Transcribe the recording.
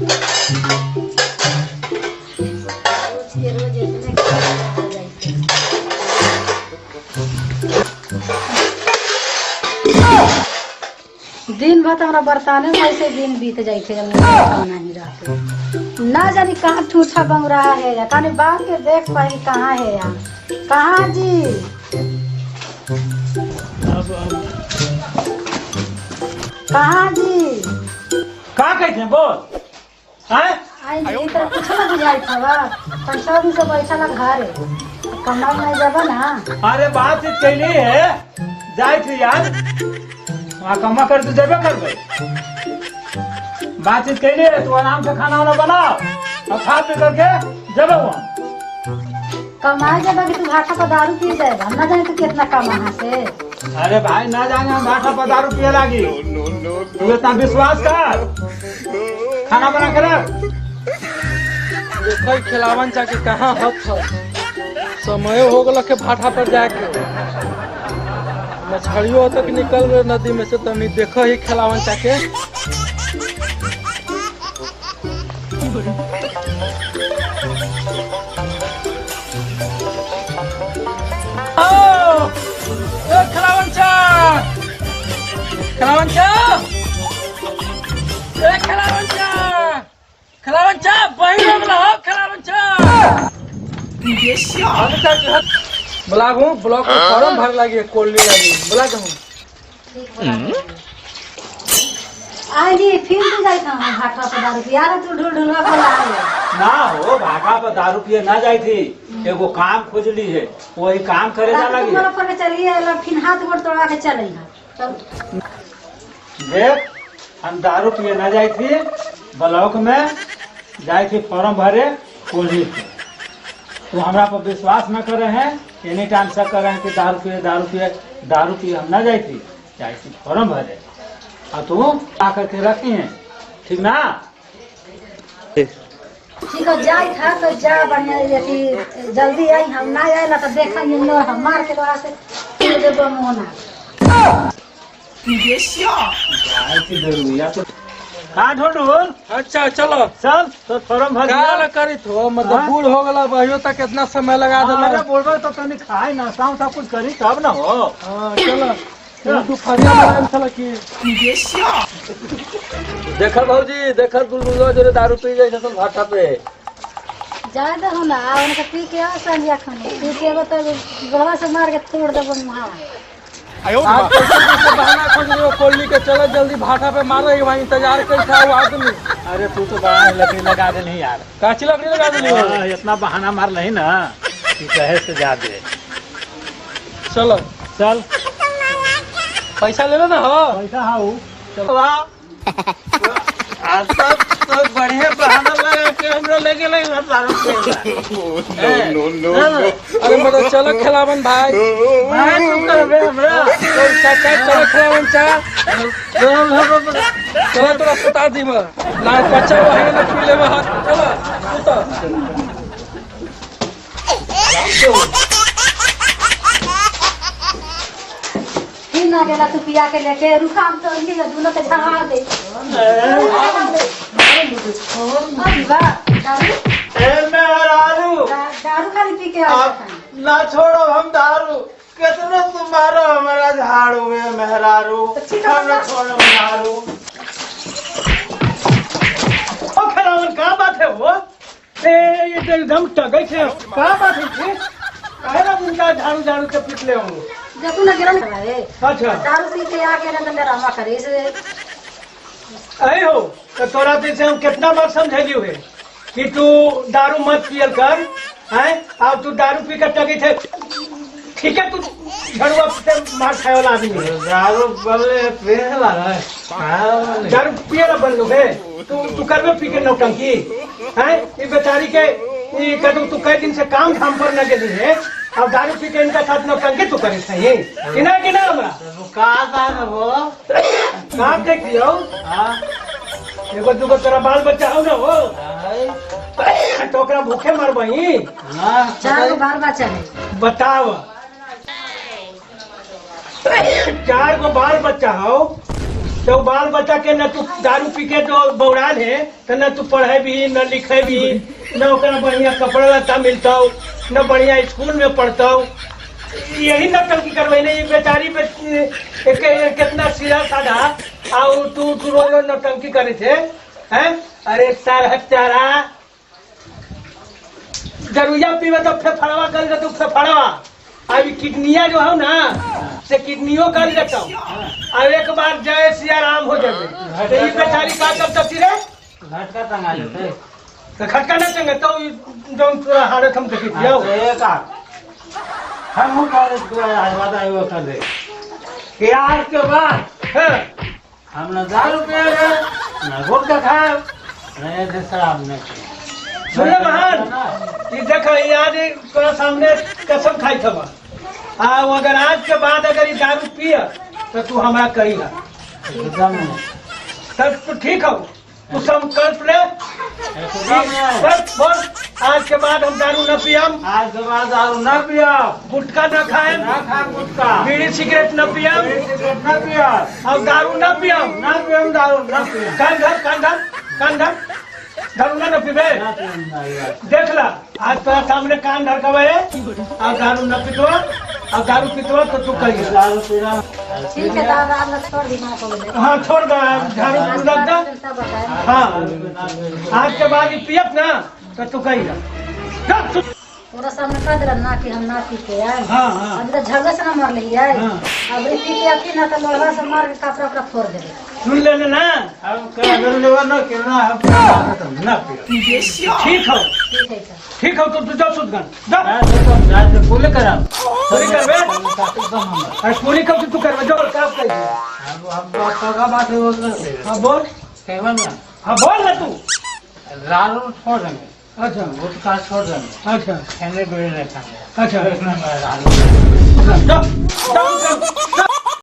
रोज के रोज इतने काम हो जाइ छै। दिन भर तो हमरा बर्ताने में ऐसे दिन बीत जाइ छै, हमरा नहीं रहते। ना जानी कहाँ ठूठा बंगरा है या कहीं बांध के देख पाई कहाँ है या कहाँ जी। कहाँ जी? का कहते हैं बोल हैं? आई जी तरह कुछ ना बुझाई था, पैसा भी सब बैठल घरे कमाई नहीं जाबा ना। अरे बात कैली है जाए थी यार, वहाँ कमा कर तो जेबे करबे। बातचीत कैली है, तू आराम से खाना वाना बनाओ और खा पी करके जबे वहाँ। कमाए जाबा कि तू भाटा पर दारू पी जाए, हम ना जाने तू कितना कमा से। अरे भाई ना जाने हम भाटा पर दारू पिए लागी, तू इतना विश्वास कर, खाना बना के रख। देखो खिलावन जाके कहाँ हत ह, समय हो गल के भाटा पर जाके, मछलियों तक निकल गए नदी में से, तनी देखो ही खिलावन जाके। ओ, ए खिलावन चा, खिलावन चा, ए खिलावन चा, खिलावन चा, बही हो गल हो खिलावन चा। ब्लॉक हूँ, ब्लॉक में फॉर्म भर लगी, कोल्ली लगी, ब्लॉक हूँ। आई जी फिर तू जाई था भाटा पर दारू पी, यार तू ढूंढ ढूंढवा पर आ गया। ना हो भाटा पर दारू पिए ना जाई थी, एगो काम खोजली है वही काम करे जा लगी। तू पर के चलिए अला फिर हाथ गोड़ तोड़ा के चले हा। चल देख हम दारू पिए ना जाई थी, ब्लॉक में जाई थी फॉर्म भरे कोल्ली के। तू हमरा पर विश्वास न करे हैं, एनी टाइम शक करे हैं कि दारू पिए दारू पिए दारू पिए, हम ना जाई थी, जाई थी फॉर्म भरे और तू आ करके रखी है, ठीक ना? ठीक है जाई था तो जा बढ़िया अथी जल्दी आई, हम ना आए तो देखा ये लो हम मार के लोहा से तोड़ देबो मोहना। जाई थी जरूर तो कहाँ ढूंढूल? अच्छा चलो चल तो फॉर्म भर दिया। का करी हो मतलब हाँ? बूढ़ हो गला बहियो तक कितना समय लगा देला। अरे बोलबे तो तनी खाए नाश्ता उस्ता कुछ करी तब ना हो। हां चलो तू फरिया बनाम छला की देखल भौजी, देखल बुलबुलवा जोरे दारू पी जाय छसन भाटा पे। जाय दहो ना, उनका पी के आओ संझिया खाने, पी के आबो तो गलवा से मार के तोड़ देबो मुहावा। आज कैसे कैसे बहाना खोज रहे हो कोल्ली के, चलो जल्दी भाटा पे मारो ही, वहीं इंतजार कर था वो आदमी। अरे तू तो बड़ा लकड़ी लगा दे नहीं यार। काची लकड़ी लगा दे? हाँ, इतना बहाना मार नहीं ना कि कहे से ज्यादा। चलो चल पैसा ले लो ना। हो पैसा हाँ चलो सब तो बढ़िया बहाना लगा के हमरा ले गेलै दारू पिए। No, no, no. अरे मतलब चलो खिलावन भाई। भाई तू कहबे हमरा। चल चाचा चलो खिलावन चा, चलो तोरा सुता दी में ना बच्चा वही ना पी लेबे हाथ। चलो सुता। फिर ना गेला तू पिया के लेके रुका, हम तो इनके दोनों के झगड़ा दे। अरे वाह दारू ए मेहरारू दारू खाली पी के आ ना छोड़ो हम दारू, कितना तुम्हारा हमारा झाड़ू है मेहरारू, हम ना छोड़ो दारू। ओ खिलावन का बात है वो? ए ये तो एकदम टगई छे, का बात है छे? काहे ना उनका झाड़ू झाड़ू के पीट ले हूं। देखू ना गेला ना रे। अच्छा दारू पी के आ के ना अंदर हवा करे से। अरे हो तो तोरा जैसे हम कितना बार समझेली हुए कि तू दारू मत पियल कर, हैं? अब तू दारू पी कर टगी थे, ठीक है तू झड़ुआ से मार खाए वाला आदमी है। दारू बोले पिए ला है, दारू पिए ला बन लोगे तू, तू करबे पी के नौटंकी, हैं? ये बेचारी के ये कदम तू कई दिन से काम धाम पर न गेली है, अब दारू पी के इनका साथ नौटंकी तू करे सही कि ना कि ना हमरा का दान वो काम देख लियो। हां एगो दूगो तोरा बाल बच्चा हो ना हो तो ओकरा भूखे मरबही। हां चार गो बाल बच्चा है बताव, चार गो बाल बच्चा हो तो बाल बच्चा के न तू दारू पी के जो बौड़ाल है तो न तू पढ़े भी न लिखे भी, न ओकरा बढ़िया कपड़ा लत्ता मिलता, न बढ़िया स्कूल में पढ़ता। यही नौटंकी करवे ने ये बेचारी कितना सीधा साधा आउ तू तू रोज रोज नौटंकी करे थे हैं। अरे सार हत्यारा जरूरिया पीवे तो फेफड़वा कर दे तू फेफड़वा। अभी किडनिया जो है ना से किडनियों कर देता हूँ। अब एक बार जय सिया राम हो जाते तो ये बेचारी का करता रे घटका टंगा लेते। तो खटका ना चंगे तो जौन तोरा हालत हम देखी जाओ। एक हम वादा वो कर दे कि आज के बाद हाँ, हम न दारू पिएंगे न गुटखा खाए न ऐसे शराब न पिए। सुन ले महान, ये देखो ये आज तोरा सामने कसम खाई थबा। आ अगर आज के बाद अगर ये दारू पिय तो तू हमरा कही ना एकदम नहीं। तब तो ठीक हो, तू संकल्प ले। एकदम नहीं। बस बोल आज के बाद हम दारू न पियम, आज के बाद दारू न पियो, गुटखा न खाएम, न खा गुटखा, बीड़ी सिगरेट न पियम, बीड़ी सिगरेट न पियो, और दारू न पियम। न पियम दारू न पियम। कान धर कान धर कान धर, दारू न पीबे। न पियम दारू। देख ला आज तोरा सामने कान धरकबे और दारू न पितवा, और दारू पितवा तो तू कही। दारू पीना ठीक है दादा, आज छोड़ दी माँ को बोले। हाँ छोड़ दे दारू रख दे। सब बताए। हाँ आज के बाद ये पियत ना तो तू कही ना। तोरा सामने कह दिला ना कि हम ना पी के आए। हाँ हाँ अभी तो झगड़े से ना मर रही है। हाँ। अभी पी के आती ना तो लोढ़ा से मार के कपड़ा उपड़ा फोड़ देवे। सुन ले ना हम कर लेवा न कितना हम न पियो। ठीक हो ठीक है सर। ठीक हो तो तू जाओ सुधगन जा। मैं तो जाए पूरे करब पूरी करबे? अरे पूरी कब से तू करबे जो काम कही। हम का बात है वो करते। हाँ बोल। कहवा ना। हाँ बोल ना तू। दारू छोड़ देंगे। अच्छा। गुटखा छोड़ देंगे। अच्छा। खाने पीने नहीं खाएंगे। अच्छा। इतना मैं दारू। जा, जा, जा।